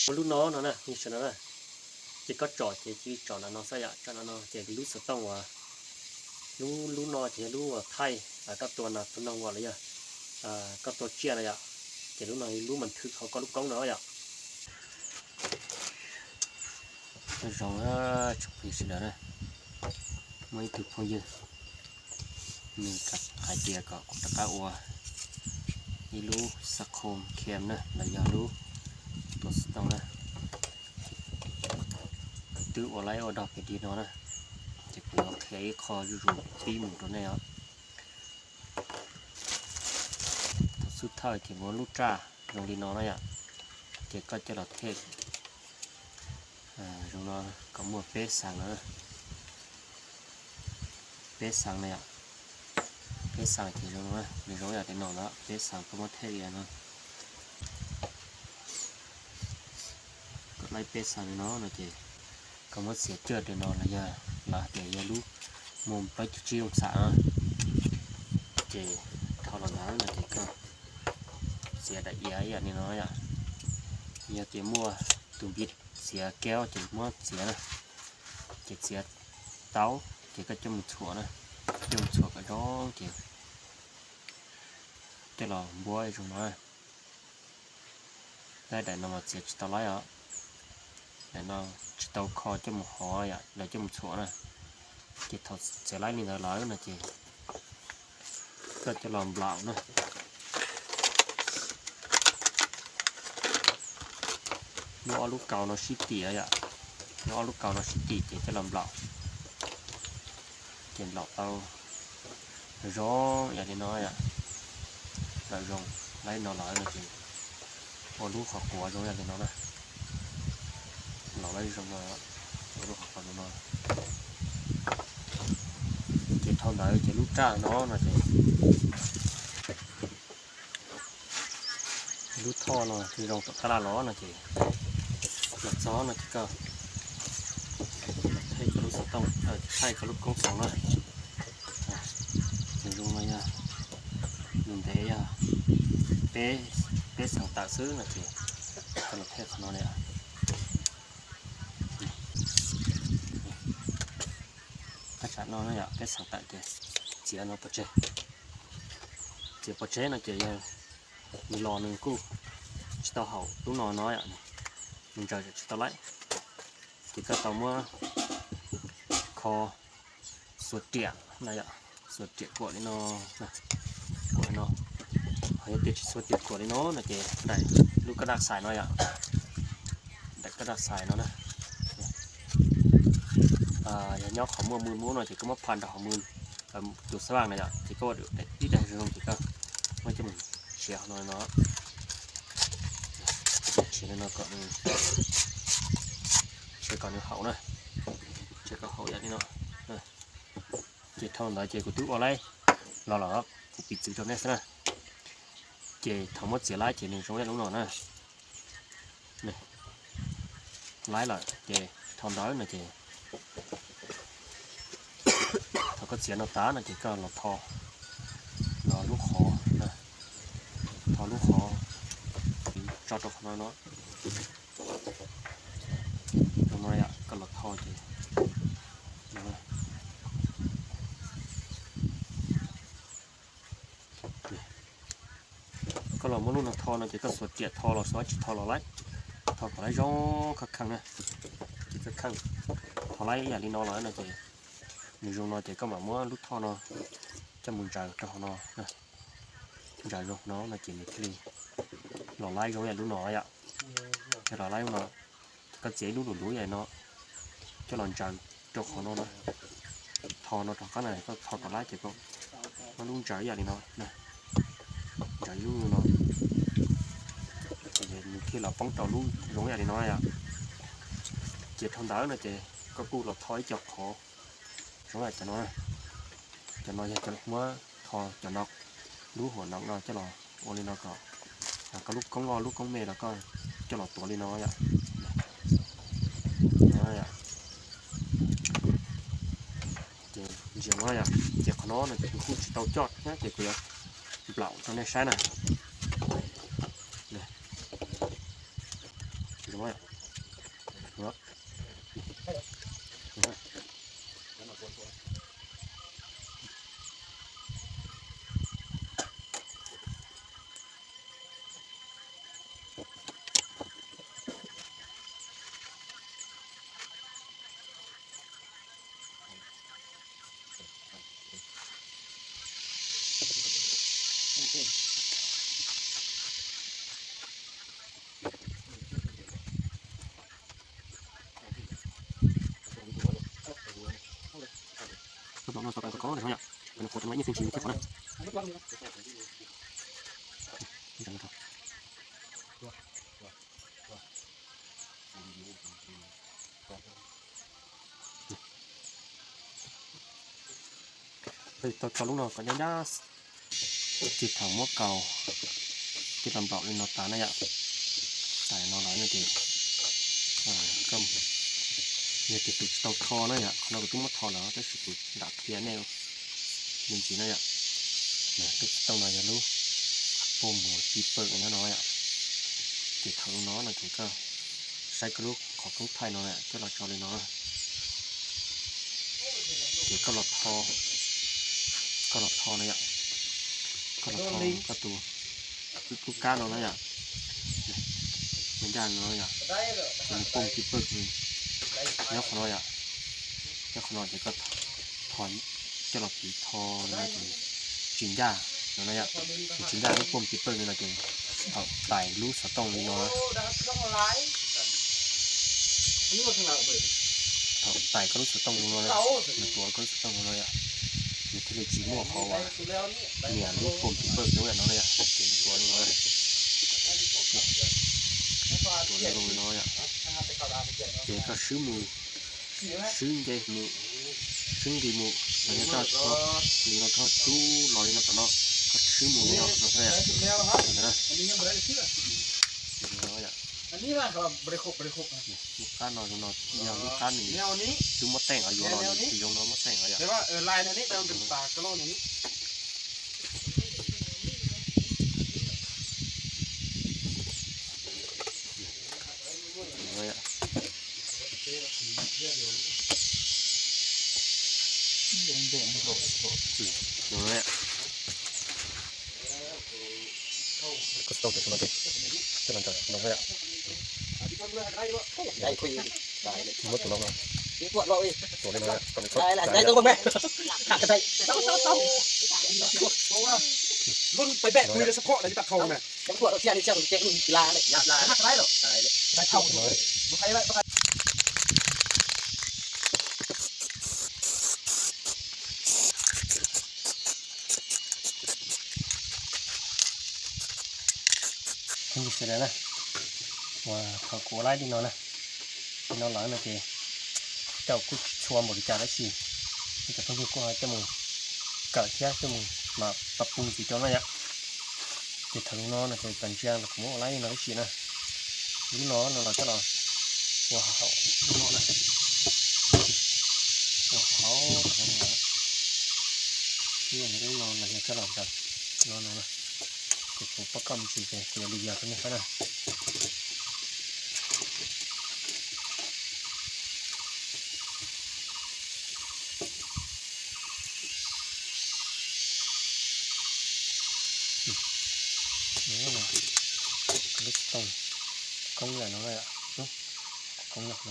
Lub no no na, sawv daws na, ces koj tsom ces cia li tsom nram no xwb yom, tsom nram no ces lub xov tooj uas, lub lub no ces yog lub uas thaij koj tua nas tua noog los yog koj tua tsiaj na yom, ces lub no lub mas thwv hauv koj lub koob no yom. Nyob zoo tsoom phooj ywg sawv daws na, muaj ib tug phooj ywg nws hais tias kom kuv rov qab ua ib lub xab khoo cam na los yog lub tua xov tooj na. Twb ua laib ua dog pem li no na, ces kuv yuav qhia ib qho zuj zus pib mus rau nej os. Thaum xub thawj ces muaj lub raj zoo li no na yom, ces koj coj los them zoo no kom muaj peb xees na, peb xees na yom, peb xees ces zoo no, nws zoo yam li no na, peb xees koj muab them li no. Koj laib peb xees li no no ces koj muab txiav coj li no los yog lawv hais tias yog lub mus plaub caug tsib oo xam na, ces dhau los ntawd no ces koj txiav daim iav ib yam li no yom. Yog tias muaj tus npiv txiav kiag ces muab txiav na, ces txiav tau ces koj coj mus txhuam na, coj mus txhuam kom zoo ces coj los npuab zoo no. Laib daim no mas txiav tsis tau laib os, daim no tsis tau kho coj mus hov yom, lawv coj mus txhuam na. Ces thaum txiav laib li ntawd lawm no ces koj coj los nplaum na. Muab ob lub kaus no sib tim yom, muab ob lub kaus no sib tim ces coj los nplaum, ces nplaum tau zoo yam li no yom. Nplaum zoo laib no lawm no ces ua lub qhov quav zoo yam li no na. Nplaum laib zoo no, ua lub qhov quav no. Ces dhau ntawd ces lub raj no no ces lub thoj no ces zoo tom tab laj los no ces los txog no ces koj thaij koj lub xov tooj, thaij koj lub koob xoom na. Nws zoo no yog, nws ntev yog peb xees tawm xwb no ces koj los thaij qhov no li. Qab tsam no yog peb xees tawm ces txiav no pov tseg. Txiav pov tseg no ces yog nws los nws kuj tsis tau haum lub no no yom, nws ntsaws tsis tau laib. Ces koj tau muab kho xuas riam na yom, xuas riam kuam li no, kuam li no. Ho yog tias tsis xuas riam kuam li no no ces daim lub kab daj xais no yom, daim kab daj xais no na. Yog nyob qhov muaj mws mub no ces koj muab phaj nrog qhov mws, tus xab vaj no yom, ces koj ua ib daim zoo ces koj muab coj mus tshiav no no, tshiav no kom, tshiav kom nws haum na, tshiav kom haum yam li no. Ces dhau ntawd ces kuv twb ua laib los lawm, kuv piv txwv rau nej xwb na. Ces thaum muab txiav laib ces nws zoo ib yam lub no na. Laib lawm ces dhau ntawd no ces thaum koj txiav no tas no ces koj los tho, los lub qhov, tho lub qhov, tso rau qhov no no. Zoo no yom, koj los tho ces koj los muab lub no tho no ces koj xuas riam tho los xuas tsis tho los laib, tho kom laib zoo khaj kheej na. Ces koj kheej tho laib ib yam li no lawm no ces nws zoo no ces koj mam muab lub thoj no coj mus ntsaws rau hauv no, ntsaws zoo no no ces nws thiaj li los laib zoo ib yam lub no yom. Thiaj los laib lub no. Ces koj txiav ib lub luv luv ib yam li no coj los ntsaws rau qhov no na. Tho no rov qab na, koj tho kom laib ces koj muab lub ntsaws ib yam li no, ntsaws ib lub no, ces nws thiaj los poob rau lub zoo ib yam li no yom. Ces dhau ntawd no ces koj kuj los tho ib co qhov zoo ib yam cov no. Cov no yog cov muab tho cov no, lub huam no no coj los ua li no kom koj lub koob loj lub koob me los koj coj los tuav li no yom. Ces ntsia no yom, ces qhov no no ces kuv kuj tsis tau coj thiab ces kuv yuav nplaum rau nej saib na. Tab tom no xav kom kov kov no yom, kom nws qhuav tau ib nyuag txiaj ntsig thiab qhov na. Tau tso lub no kom nyab nyab, ces thaum muab kaus ces los nplaum li no tas na yom. Tas no los ces, yog tias tus tsis tau tho na yom, qhov no kuv twb muab tho lawm tab sis kuv lam qhia nej me ntsis na yom. Lub xov tooj no yog lub pom mus ci pawg nyob no yom. Ces thaum lub no no ces koj saib koj lub qhov koob thaij no coj los tso li no. Ces koj los tho, koj los tho no yom, koj los tho koj tus lub kab no na yom, ncaj no yom, ces nws pom ci pawg nyob qhov no yom, nyob qhov no ces koj tho coj los piv tho no ces tsis ncaj no na yom, nws tsis ncaj lub pom ci pawg li no ces thaum tais lub xov tooj li no, thaum tais koj lub xov tooj li no, nws tuav koj lub xov tooj li no yom, nws thiaj li tsis muaj qhov uas nias lub pom ci pawg no yom, no yom, ces nws tuav li no, tuav li no yom, ces koj swb mus, swb nce mus, swb nqis mus los yog koj li no koj rub los li no tom no, koj swb mus li no no yom. Lub qab no no yog lub qab nws twb muab teej os, yuav los nws tsis zoo no muab teej os yom. Koj tau tus no ces, koj los ntsawm tus no yom. Muab tus no, tus no, kom nws txhob, Phooj ywg sawv daws na, uas thaum kuv ua laib li no na, li no lawm no ces cov kuj tsis tshua npaum li cas tab sis cov phooj ywg kuj ho coj mus kawm thiab coj mus mam pab pug ntxiv rau na yom. Ces thaum no no ces tam ntsia los kuv muab ua laib li no tab sis na, lub no no los coj los ua hauv lub no na, ua hauv lub no los yog coj los ntawm no no na. Ces kuv pab koj me ntsis ces kuv yuav li yog rau nej saib na. Lub xov tooj koob yam no, koob yam no.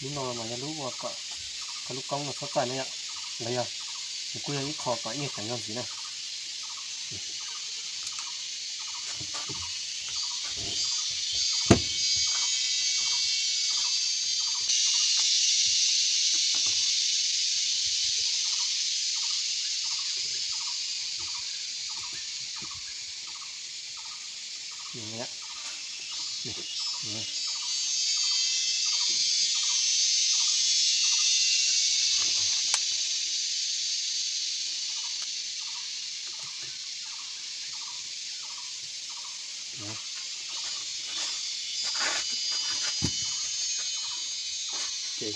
Lub no mas yog lub ua kom lub koob no txhob txaij na yom, los yog nws kuj yog ib qho kom ib nyuag teev zog ntxiv na. Ces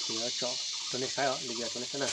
kuv yuav tso rau nej saib os, li yog rau nej saib na.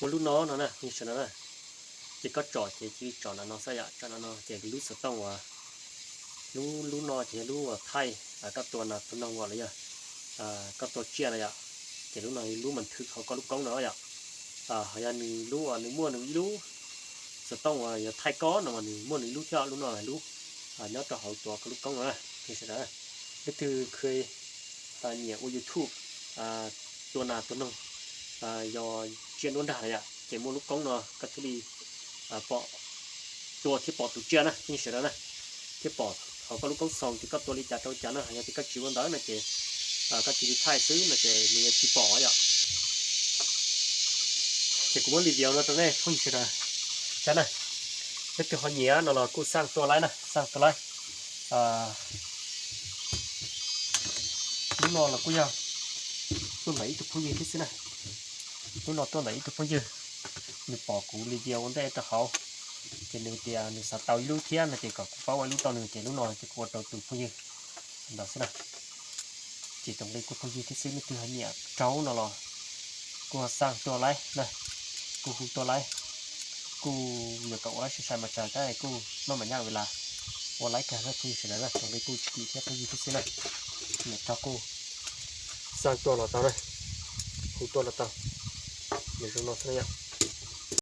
Muaj lub no no na, sawv daws na, ces koj tsom ces cia li tsom nram no xwb yom, tsom nram no ces lub xov tooj uas, lub lub no ces yog lub uas thaij koj tua nas tua noog los yog koj tua tsiaj na yom, ces lub no lub mas thwv hauv koj lub koob no yom. Ho yog nws lub uas nws muaj nws ib lub xov tooj uas yog thaij koj no mas nws muaj nws ib lub thiab, lub no lub nyob rau hauv tua koj lub koob no na. Sawv daws, leej twg nyiam ua YouTube tua nas tua noog, yog tsiaj nruab nrag na yom, ces muaj lub koob no koj thiaj li pom, tua thiab pom tus tsiaj na phooj ywg sawv daws na, thiab pom hauv koj lub koob xoo ces koj tua li cas rau li cas na. Yog tias koj tsis ua ntawd no ces koj cia li thaij xwb no ces nws yuav tsis pom yom. Ces kuv muab li video no rau nej phooj ywg sawv daws saib na. Leej twg ho nyiam no los kuj xaj tua laib na, xaj tua laib. Lub no los kuj yog tuaj ntawm ib tug phooj ywg thiab xwb na. Lub no tuaj ntawm ib tug phooj ywg, nws pom kuv li video ua ntej rau hauv, ces nws tias nws xav tau ib lub thiab no ces kom kuv pab ua ib lub rau nws, ces lub no ces kuv ua rau tus phooj ywg ntawd xwb na. Ces tau nqi kuj phooj ywg thiab xwb, leej twg ho nyiam rau no los kuj ho xaj tua laib na, kuj hu tua laib, kuj yuav kom ua laib sai sai mas tsawg tab kuj maj mam nyaj vim las ua laib kawg na phooj ywg sawv daws na. Tau nqi kuj tsis kim thiab phooj ywg thiab xwb na. Nyiam rau kuj xaj tua los tau na, hu tua los tau. Nws zoo no xwb na yom.